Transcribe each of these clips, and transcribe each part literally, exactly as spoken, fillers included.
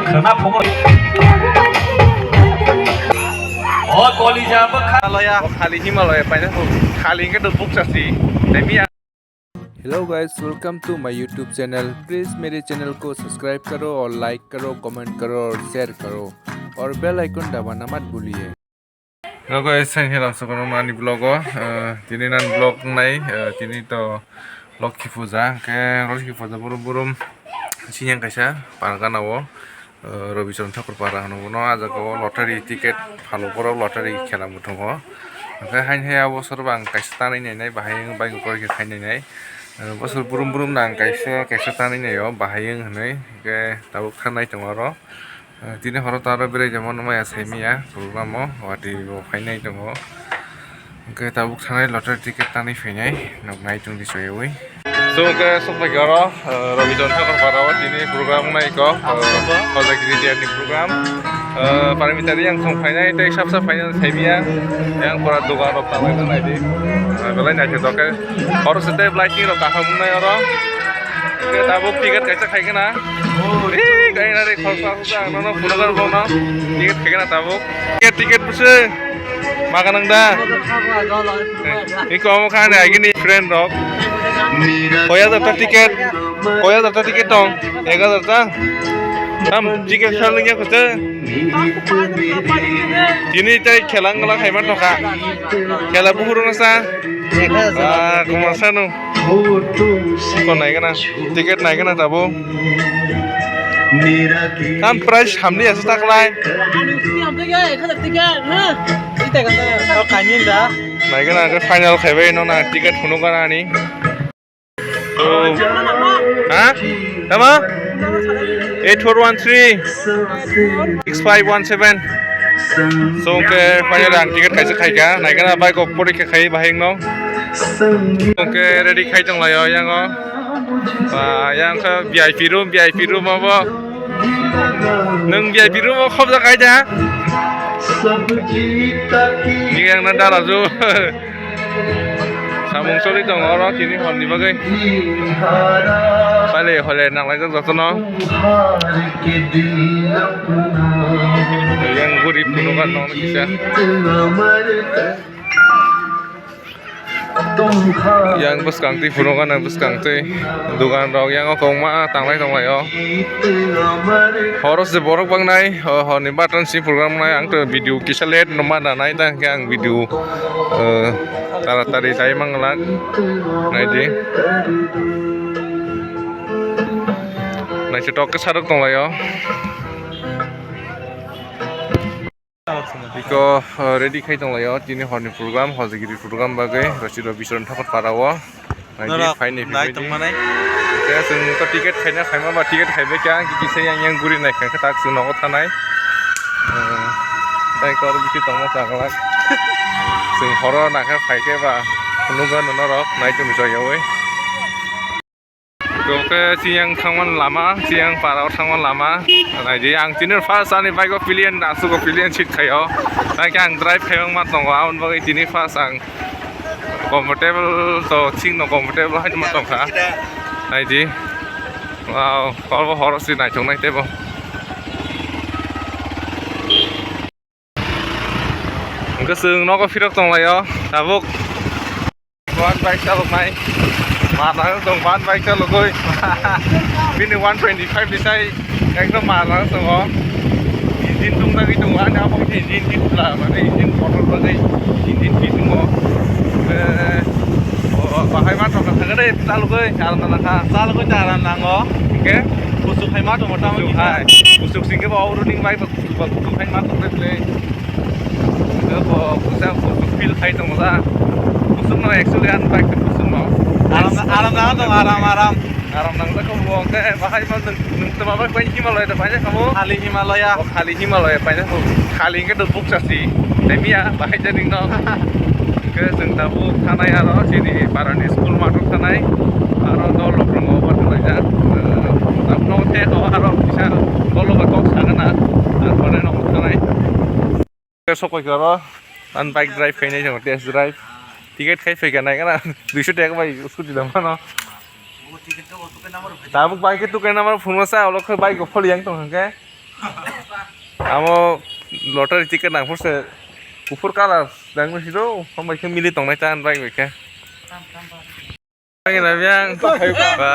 Khana phungo. O kolija bwkha. Himalaya, khali Himalaya paina khali hwnkhe to bukcha si. Temi ya. Hello guys, welcome to my YouTube channel. Please मेरे channel को subscribe करो और like करो, comment करो और share करो और bell icon दबाना मत भूलिए। Hello guys, ang hiram sokono ani vlog o, eh, tini nan vlog nai, eh, tini to Lokhi puja, hwnkhe Lokhi puja burum burum siyang kaisa pargana o, eh, Robichon Thakur para hwno bono, ah jaga o lottery ticket phalo borok lottery khela muthungo, hwnkhe haini hai a bosor bo ang kaisa tanwi nainai bahai wng bai khe khainai nai, eh, bosor burum burum no ang kaisa kaisa tanwi naio bahai wng hinwi, hwnkhe tabuk thanai tongo oro. Eh, tini horo to aro berai jamo nw maya sai maya program o, watwi bo phainai tongo. Hwnkhe tabuk thanai lottery ticket tanwi phainai, nuknai tongdi soywi. So, hwnkhe sokphaikha oro, eh, Robichon Thakur para o tini program wngnai kok, eh, Hojagiri Day ni program. Eh, parliamentary yang song phainai, tei sab sab phainai sai maya. Yang pura dogan rok tanglai tongnai di. Eh, belai naithotok khe. Horo se tei lighting rok kaham wngnai oro. Hwnkhe tabuk ticket kaisa khaikhe na. Ee, kaina re, khoroksa khoroksa ang nono phunukha bono. Ticket khaikhe na tabuk. Ticket, ticket bwswk. Maga nang da? Iko omo kha ani agini friend rok. Koi hajar ta ticket? Koi hajar ta ticket tong? Ek hajar ta? Tam ticket sal nungya kutu. Tini tei khela wngla khaima tongkha. Khela buhuru no sa. Ah, kumar sanu. Ko nai gana, ticket nai gana tabo. Tam price hamni asa taklai. Nai gana ke final khaibai no na ticket hunu gana ani. Oh. Ha? Tama? Eight four one three six five one seven. So, hwnkhe final ang ticket kaisa khaikha, naikhe na bike o porikha khai bahai wngno. Hwnkhe ready khai tonglaio yango. Ba, yang khe V I P room, V I P room abo. Nwng V I P room o khobjak khai da? Yang na dara ju. Samung choli tongo oro tini horni bagwi. Pale hole nanglaijak jotono. Yang guri phunukha nokni kisa. Yang bwskang twi phunukha nang bwskang twi. Dogan rok yang o kwbangma tanglai tonglaio. Horo se borok bangnai, ho-, horni button si program nai ang to video kisa late no ma nanai ta hwnkhe ang video, eh, taratari dai manglak. Naidi. Naithotok khe sarok tonglaio. Iko, eh, ready khai tonglaio tini horni program, hojagiri program bagwi, Rosiro Bichron Thakur para o. Naidi, norok phaini nai phimani tongmanai. Khe chwng to ticket khaina khaima ba ticket khaibai kha, ang kisa yang yang guri nai kha, tak chwng nogo thanai. Eh, tei kor bisi tongma chakla. Chwng horo nakha phai khe ba phunukgo norok nai tong joyawi. Khe chiyang thangmani lama, chiyang para o thangmani lama. Naidi, ang tini first ani bike o pillion, aswk o pillion seat khaio. Tei khe ang drive khaima tongo, aboni bagwi tini first ang comfortable to, chikno comfortable hai ma tongkha. Naidi. Wow, horo horo si naithok nai tebo. Hwnkhe chwng nogo phirok tonglaio tabuk. One bike chaloknai. Marnang tong one bike chalogwi. Bini one twenty five ni sai ekdom marnang tongo. Engine tungdagwi tongo ani abo engine di khula mane engine motor bagwi engine di tongo. Eh, o, bahai ma tongkha thangare chalogwi aram nangkha. Chalogwi ta aram nango. Hwnkhe? Kusuk hai ma tongo tamo. Kusuk hai. Kusuk singkhe bo off-roading bike. Kuchuk ba kuchuk hai ma tongkhe ble. Bo kuchuk kuchuk feel khai tongo da. Kuchuk no actually ang bike kuchuk no. Aram, aram na dong, aram, aram. Aram nang da kho bo ke bahai ma nung, nung to ma bike bai Himalaya da bai kamo. Khali Himalaya. O khali Himalaya bai kho. Khali ke do buk chasi. Tei miya bahai ja ning no. Hwnkhe chwng tabuk thanai aro chini barani school math o thanai. Aro dol rok tongo obo thanai jak. Tabuk nogo tei to aro kisa dol rok bai kok sagana. Ar pore nogo thanai. Sokoi khe oro ang bike drive khainai tongo test drive. Ticket khai phaikha nai gana duiso taka bai scooty da mano. Tabuk bike khe tukai namar phunuksa ulo khe bike o pholi yang tong hwnkhe. Amo lottery ticket nang phurse kuphur colour nang phurse do, hambai khe mili tongnai chan bai bai khe. Thang ina biang. Ba.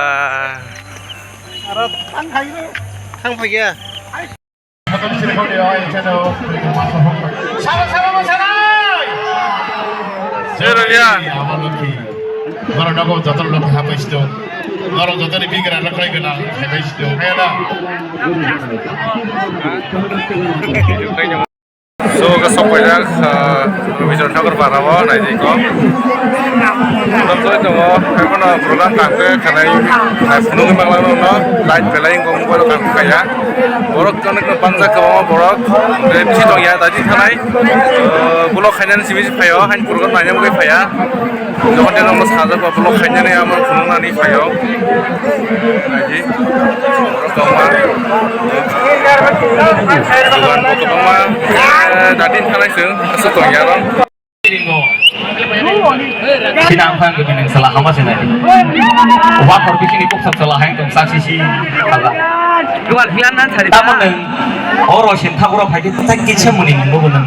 Aro thang phai do. Thang phai ya. Zero biang. Borok nogo joto rok hapai sido. Borok joto ni bigra rok khlai gana hapai sido. Hayana. So, ke sok paijak, ah, Bijor Thakur para o naidi ko. Tamo tongo, haikhe no program tangkhe khanai, nai phunugwi manglai no, light belai wngkha, mobile o tangkhe kaya. Borok connect no panjak kwbangma borok, bisi tongya, daji thanai. Ah, block khainani simi phaio, hain program naina bagwi phaiya. Jokhon tei nono sajak ba block khainani amo phunuknani phaio. Naidi. Tongma. Dogan bo kwbangma. Eh, datin thanai chwng aswk tongya aro. Sina ang phang gini sala hama sinai. Wa khor bisini kok sala hain tong saksi si khala. Dual filan nan sari. Tamo nang. Oro sin thagura phai khe tai kisa muni nunggo bo nang.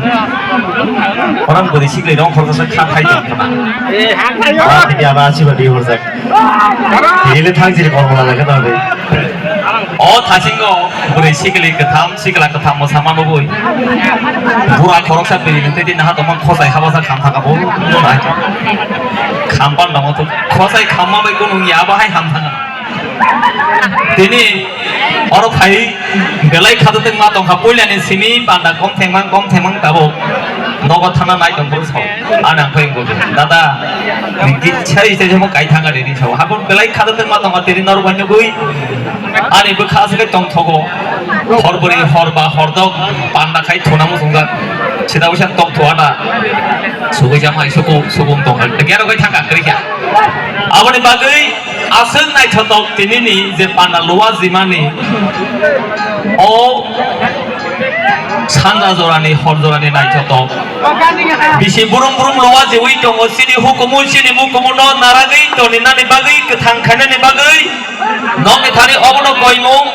Orang bwrwi sikle rong khorsa kha thai tong khna. Ba tini aba asi ba di horjak. Tini le thang jiri kormo la khe ta de. O thasingo bwrwi sikle kwtham sikla kwtham mo sama nugui. Bura khoroksa bwrwi nang tei naha tongma khosai haba sa kham thaka bo. Kham pan dong to khosai khamma bai kunu ya ba hai ham thaka. Tini oro phai belai khadotwng ma tongkha, puilani simi panda kom thengmang, kom thengmang tabuk nogo thana nai tong phuru sao. Ani ang phai wngkha, "Dada, nini sai sai samo kai thanga de," ni sao. Hakon belai khadotwng ma tongkha, tini norok bai nugui ani bwkha aswk tongthogo. Hor bwrwi, hor ba, hor dok panda khai thuna muchungjak. Sida wisa tongthoa da. Sugui jam hai suku, suku tongkha. Gero kai thangkha, kwrwi kha. Aboni bagwi aswk naithotok tinini je panda luwa jimani o sanja jorani hor jorani naithotok. Bisi burum burum luwa jiwi tongo, chini hukumu chini mukumu no naragwi toni nani bagwi kwthang khainani bagwi nokni thani obono koimung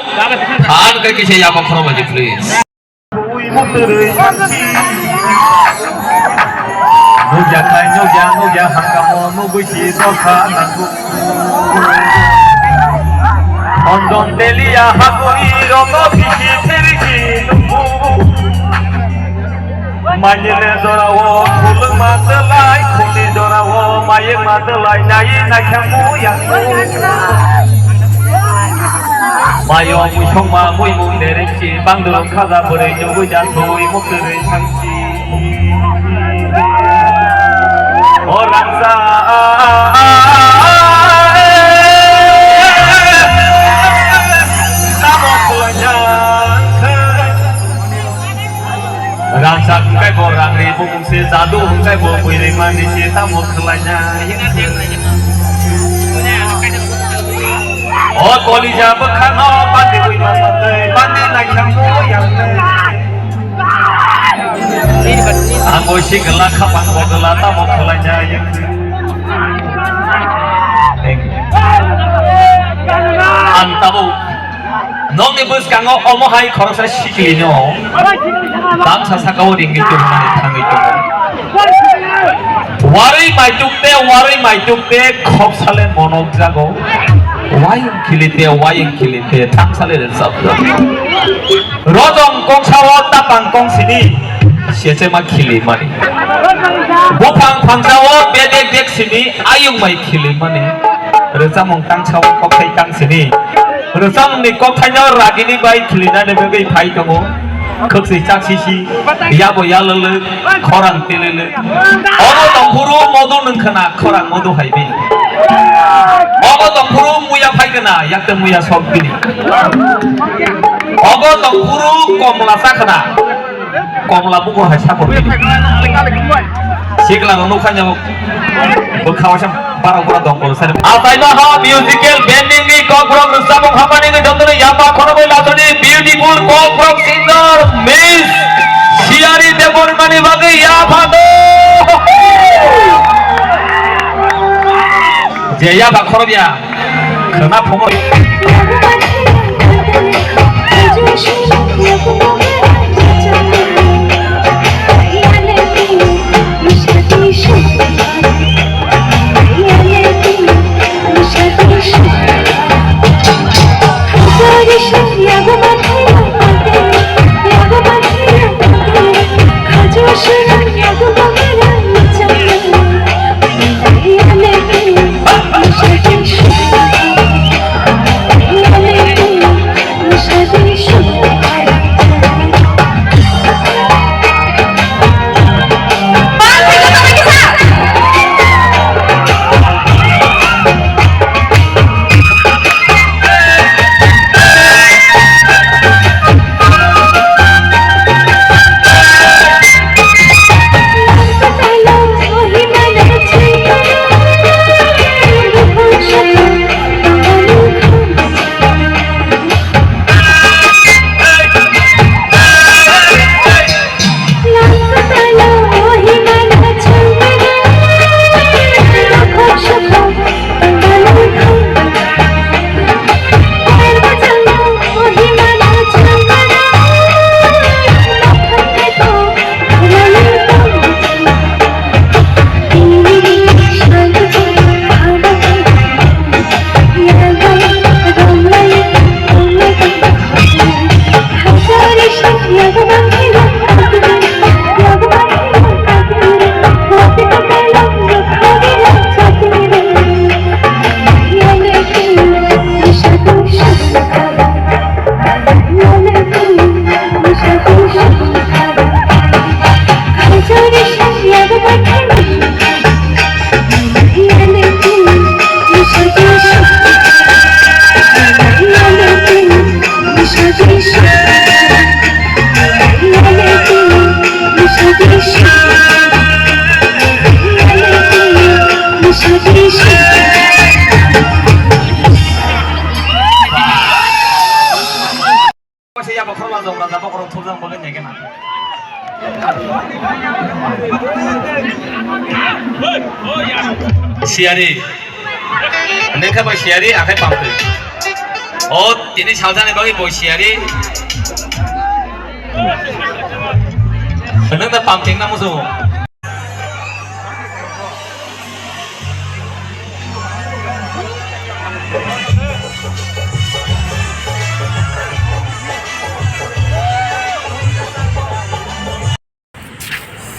phan khe kisa yabo khorokbaji please. Nukya khai nukya nukya hangkamo nugwi si dokha nangkuk. Hondon teliya hagwi rogo bisi thiriki nukuk. Manyele jorao khulwngma twlai khuni jorao mayekma twlai nai naikhamu yang. Mayo muisongma muimung derek si bangdurung khaja bwrwi nugwi da sui muktwrwi thangsi. O rangsa tamo khulanja. Rangchak hwnkhe bo rangri bumung se, jadu hwnkhe bo bwrwi manri se, tamo khwlainai. O kolija bwkhano bandi bwima satwi bandi naikhamu yang. Ang bo sikla khapang bodla tamo khwlainai. Thank you. Ang tabuk Nokni bwskango omo hai khoroksa sikli no tamsa saka o ringwi tongmani thangwi tongo. Warwi maituk te, warwi maituk te, khopsale monok jago. Wayung khili te, wayung khili te, thangsale rwchapjak. Rojong kongsa o tapang kongsini sechema khili mani. Buphang phangsa o bedek dek sini ayung mai khili mani. Rwchapmung tangsa o kokthai tangsini. Rwchapmungni kokthaino ragini bai khilinani bagwi phai tongo. Khwksui chaksisi, yabo yalwlwk, khorang tilwlwk. Obo tongphuru modu nwng khna, khorang modu hai bini. Obo tongphuru muya phai khna, yakte muya sok bini. Obo tongphuru komla cha khna, komla bukur hai sakor bini. Sikla rok nukha nyamuk. Bwkha waisa barok bura dongkol sani. Achaima ha musical band ni kokborok rwchapmung hamani wngwi jotono yapha khoroknwi lasoni beautiful kokborok singer Miss Siyari Debbarmani bagwi yapha do. Je yapha khorokya khwna phungo. Ya bokhorok la jong raja bokhorok thupjak bagwi nai gana. Siyari. Nengkha bai siyari, akhai pamtwi. O, tini saljani bagwi bo siyari. Nang da pamting na musu.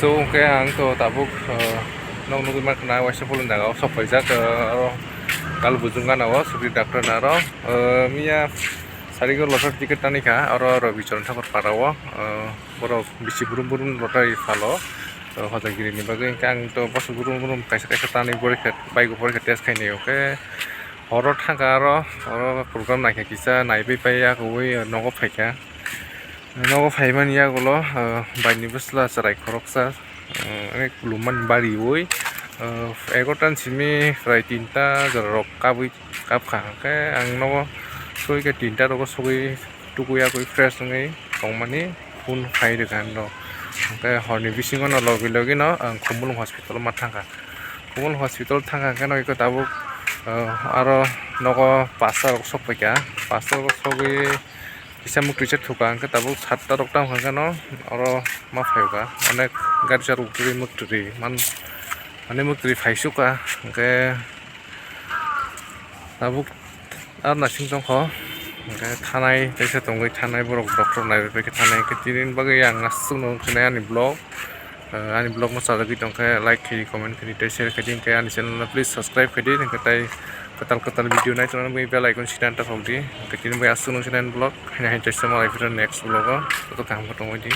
So, hwnkhe ang to tabuk, uh, nok nugwi mankha na waisa phulun jaga o sok paijak, uh, aro kal bujung gana o sugri doctor na aro, uh, miya sarigo lothar ticket tani kha aro Rabi Charan Thakur para o, uh, borok bisi brum brum lothar phalo, uh, hojagiri ni bagwi hwnkhe ang to bosok brum brum kaisa kaisa tani borikha bike o borikha test khainai o khe horo thangkha aro oro program naikha kisa naiwi pai ya kwbwi nogo phaikha. Nogo phaimani yagulo, ah, baini bwsla chwrai khoroksa, ah, ani khulumani bariwi, ah, egarota ni simi chwrai tinta jorarok kabwi kapkha. Hwnkhe ang nogo sogwi khe tinta rogo sogwi tukuyagwi fresh wngwi tongmani phone khai rwkha ang rok. Hwnkhe horni bisingo no logi logi no ang Khumulwng hospital o ma thangkha. Khumulwng hospital thangkha hwnkhe no eko tabuk, ah, aro nogo pastor rok sokpaikha. Pastor rok sogwi kisa muktwi se thuka hwnkhe tabuk satta rok tamo hwnkhe no oro ma phaikha onek gari chwrwk twi muktwi man mane muktwi phaisukha hwnkhe tabuk aro naising tongkho hwnkhe thanai teisa tongwi thanai borok doctor naiwi paikhe thanai hwnkhe tini bagwi ang aswk no wngkha ani vlog. Uh, ani vlog no chajagwi tongkhe like khaidi, comment khaidi tei share khaidi, hwnkhe ani channel no please subscribe khaidi, hwnkhe tei kwtal kwtal video nai tongna bagwi bell icon sida ta khokdi, hwnkhe tini bai aswk nung sida ani vlog haino haino teisa malai phiro next vlog o joto kaham khe tongwi di.